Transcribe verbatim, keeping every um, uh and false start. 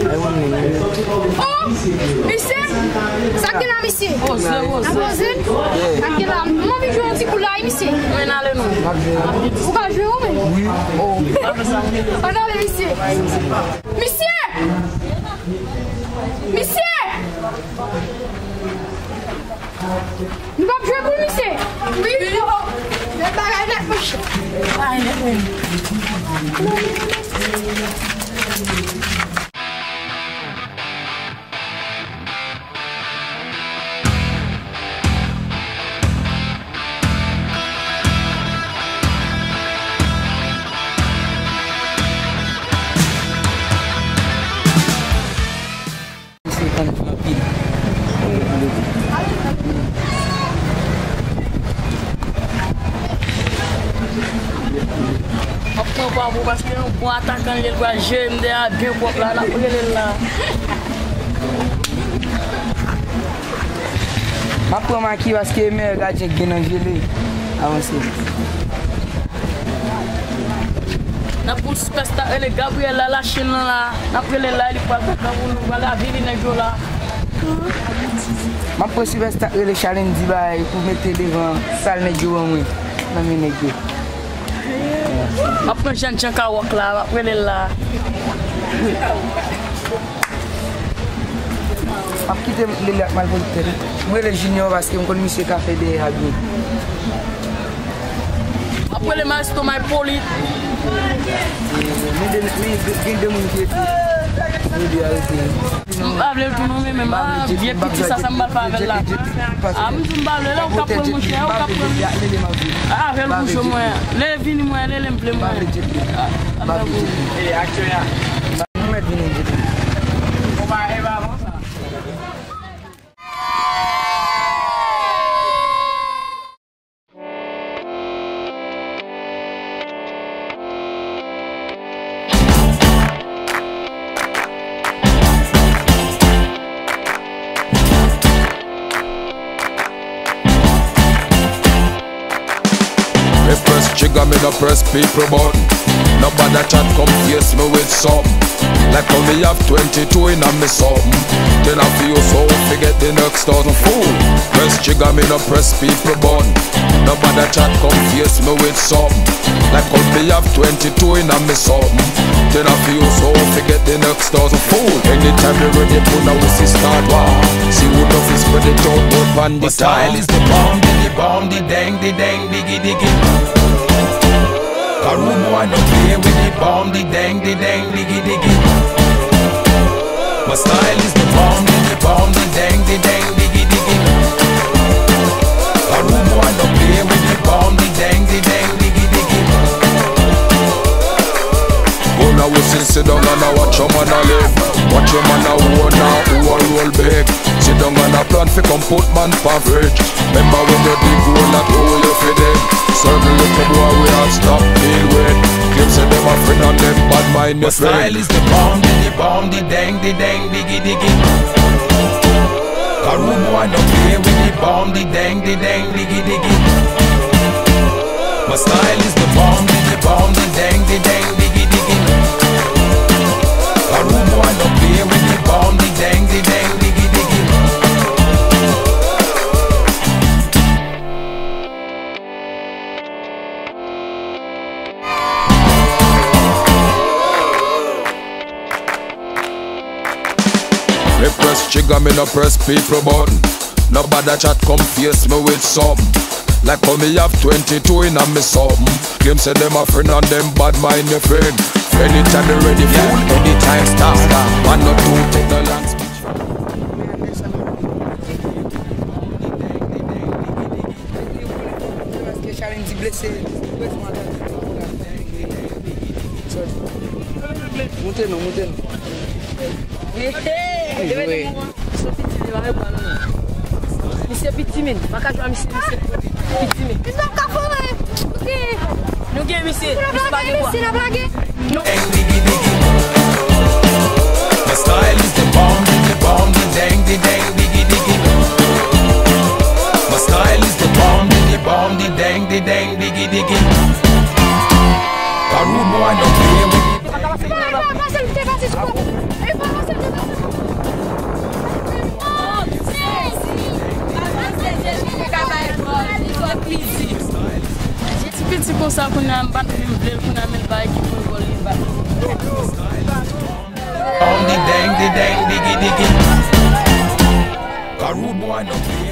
Oh, misye? Sa k gen la, misye? Poze, poze. Sa k gen la? M anvi jwe yon ti kou la, wi, misye. Men ale non. Ou ka jwe, ou menm? Wi. Oh. Ann ale, misye. Misye! Misye! Nou p ap jwe pou misye. Wi, wi. Bèl bagay nèt, monchè. Bagay nèt, wi. Misye tann anpil. M ap pran pa pou paske yon bon atakan li ye, l pral jere m dèyè a byen pwòp la, n ap rele l la. M ap pran Maki paske meyè gadyen k gen nan je li. Avanse. N ap pou sipèsta k rele Gabriel la, Lachin lan la. N ap rele l la, li pral fè gran pou nou, pral lavi li nèg yo la. M ap pran sipèsta k rele Challenge bagay pou mete devan sal nèg yo ban mwen nan men nèg yo. M ap pran jènjan Kawòk la, m ap rele l la. M ap kite Lele ak malpwòpte tou. M rele Junior paske m konn misye ka fè dèyè a byen. M ap rele Maestro Mike Polit. Men de, men de, gen de moun ki ete. Yo di arete. M pa vle l tou non, men menm a vye piti sa, sa m pral fè avè l la. A, m di m pa vle l, ou ka pran l monchè, ou ka pran l. Avè l pou jwe mwen. Lele vini mwen, Lele m vle mwen. A, a, m pa vle. Mwen mèt vini, Djeti. Mi press trigger, mi nuh press people button. Nuh bother chat, come face mi with something. Like how mi have twenty-two inna mi something. Tell a fi yuh so fi get di next thousand, fool. Press trigger, mi nuh press people button. Nuh bother chat, come face mi with something. Like how mi have twenty-two inna mi something. Tell a fi yuh so fi get di next thousand, fool. Anytime yuh ready, put a whistle start war. See who nuh fi spread it out, put pon di style. Is the bomb, di di bomb, di dang, di dang, diggy, diggy. A rude boy nuh play with the bomb, di dang, di dang, diggy, diggy. My style is the bomb, di di bomb, di dang, di dang, diggy, diggy. A rude boy nuh play with the bomb, di dang, di dang, diggy, diggy. Go now, we sit, sit down and a watch your man a live. Watch your man a own now, who a roll big. Sit down and a plan fi come put man pa fridge. Memba when yuh dig hole, a throw yuh fi dig. Certain likkle bwoy we a stop deal with. Claim seh dem a friend and dem bad mind yuh friend. My style is the bomb, di di bomb, di dang, di dang, diggy, diggy. A rude boy nuh play with the bomb, di dang, di dang, diggy, diggy. My style is the bomb, di di bomb, di dang, di dang, diggy, diggy. A rude boy nuh play with the bomb, di dang, di dang, diggy, diggy. Mi press trigger, mi nuh press people button. Nuh bother chat, come face mi with something. Like how mi have twenty-two inna mi something. Claim seh dem a friend and dem bad mind yuh friend. Anytime yuh ready, fool, anytime start. Man nuh too tek no long speech. Paske Challenge blese. Moute non, moute non. Hey, hey, hey. Misye piti, men. Maka jwa misye, misye piti, men. Misye ap ka fò, men. Ok. Nou gen misye. Misye pa gen bwa. Misye n ap lage. My style is the bomb, di di bomb, di dang, di dang, diggy, diggy. My style is the bomb, di di bomb, di dang, di dang, diggy, diggy. A rude boy nuh play with it. Sa kounye a m pa t menm vle l kounye a, men l bay ki pou l vòl li bat. On the dang, the dang, diggy, diggy. A rude boy no play.